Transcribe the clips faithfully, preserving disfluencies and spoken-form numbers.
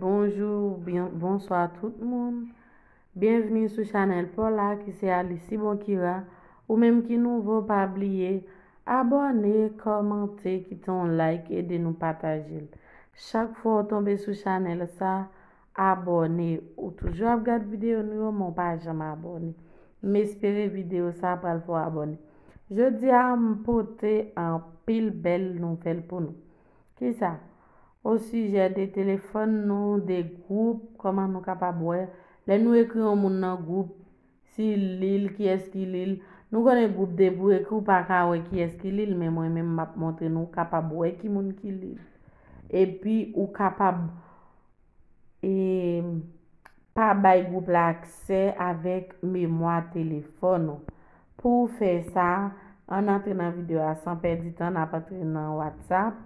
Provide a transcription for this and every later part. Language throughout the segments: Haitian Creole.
Bonjou, byen, bonswa tout moun. Byenvni sou chanèl pa w la ki se Alice Bonkira. Ou menm ki nouvo, pa bliye abòne, kòmante, kite yon like, ede nou pataje l. Chak fwa w tonbe sou chanèl sa, abòne. Ou toujou ap gad videyo nou yo, men w pa janm abòne. M espere videyo sa pral fè w abòne. Jodi a, m pote anpil bèl nouvèl pou nou. Kisa? Au sujet de telefòn nou, de gwoup, kòman nou kapab wè. Lè nou ekri yon moun nan gwoup, si li l, kiyès ki li l. Nou konnen gwoup depi w ekri, w pa ka wè kiyès ki li l, men mwen menm, m ap montre nou, w kapab wè ki moun ki li l. Epi, ou kapab e, pa bay gwoup la aksè avèk memwa telefòn ou. Pou w fè sa, ann antre nan videyo a san pèdi tan, n ap antre nan WhatsApp.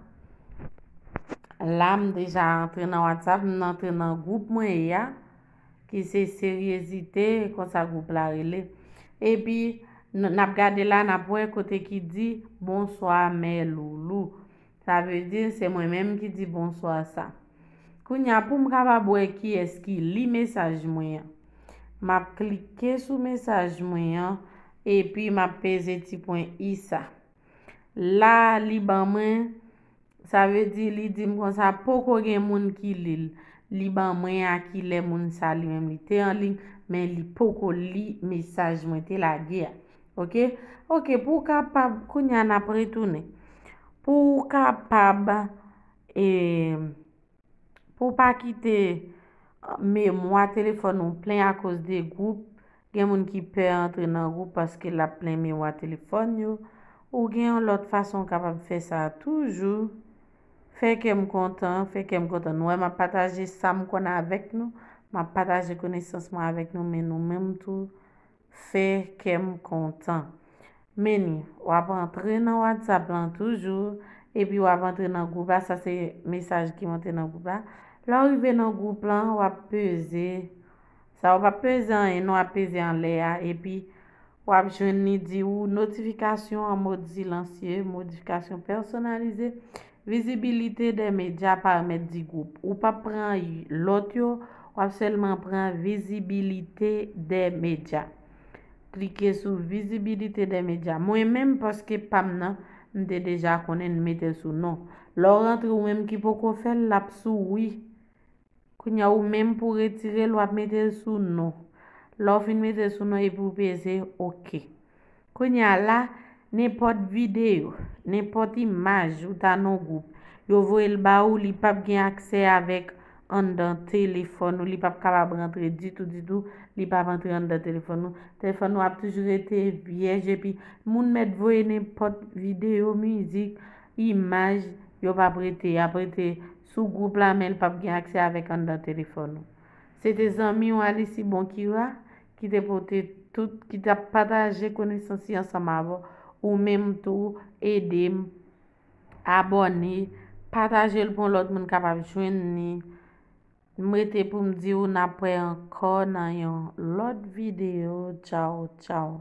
La, m deja antre nan WhatsApp, m antre nan gwoup mwen ye a, ki se Seryezite, konsa gwoup la rele. Epi, n, n ap gade la, n ap wè kote ki di, "Bonswa, Mè Loulou." Sa vle di, se mwen menm ki di bonswa sa. Kounye a, pou m kapab wè kiyès ki li mesaj mwen an, m ap klike sou mesaj mwen an, epi m ap peze ti pwen i sa. La, li ban mwen, sa vle di, li di m konsa, poko gen moun ki li l. Li ban mwen a kilè moun sa li menm li te an liy, men li poko li mesaj mwen te lage a. Oke? Oke, pou w kapab, kounye a n ap retounen. Pou w kapab, e, pou w pa kite, e, memwa telefòn ou plen akoz de gwoup, gen moun ki pè antre nan gwoup paske l ap plen memwa telefòn yo. Ou gen yon lòt fason w kapab fè sa toujou. Fè kè m kontan, fè kè m kontan. Nou wè, m ap pataje sa m konnen avèk nou. M ap pataje konesans mwen avèk nou, men nou menm tou, fè kè m kontan. Men ni, w ap antre nan WhatsApp lan toujou, epi w ap antre nan gwoup la. Sa se mesaj ki monte nan gwoup la. Lè w rive nan gwoup lan, w ap peze. Sa w ap peze anyen, non, w ap peze anlè a, epi w ap jwenn li di ou notifikasyon an mòd silansye, modifikasyon pèsonalize, vizibilite dè medya, paramèt di gwoup. Ou p ap pran lòt yo, w ap sèlman pran vizibilite dè medya. Klike sou vizibilite dè medya. Mwen menm, paske pa m nan, m te deja konnen, m mete l sou non. Lè w rantre ou menm ki poko fè l, l ap sou wi. Kounye a, ou menm pou w retire l, w ap mete l sou non. Lè w fin mete l sou non epi w peze oke. Kounye a la, nenpòt videyo, nenpòt imaj ou ta nan gwoup, yo voye l ba ou, li p ap gen aksè avèk anndan telefòn ou, li p ap kapab rantre ditou, ditou, li p ap antre anndan telefòn ou. Telefòn ou ap toujou rete vyèj, epi moun mèt voye nenpòt videyo, mizik, imaj, yo p ap rete, y ap rete sou gwoup la, men l p ap gen aksè avèk anndan telefòn ou. Se te zanmi w Alice Bonkira ki te pote tout, ki t ap pataje konesans li ansanm avè w. Ou menm tou, ede m, abòne, pataje l pou yon lòt moun kapab jwenn li. M rete pou m di w n ap wè ankò nan yon lòt videyo. Tchaw, tchaw.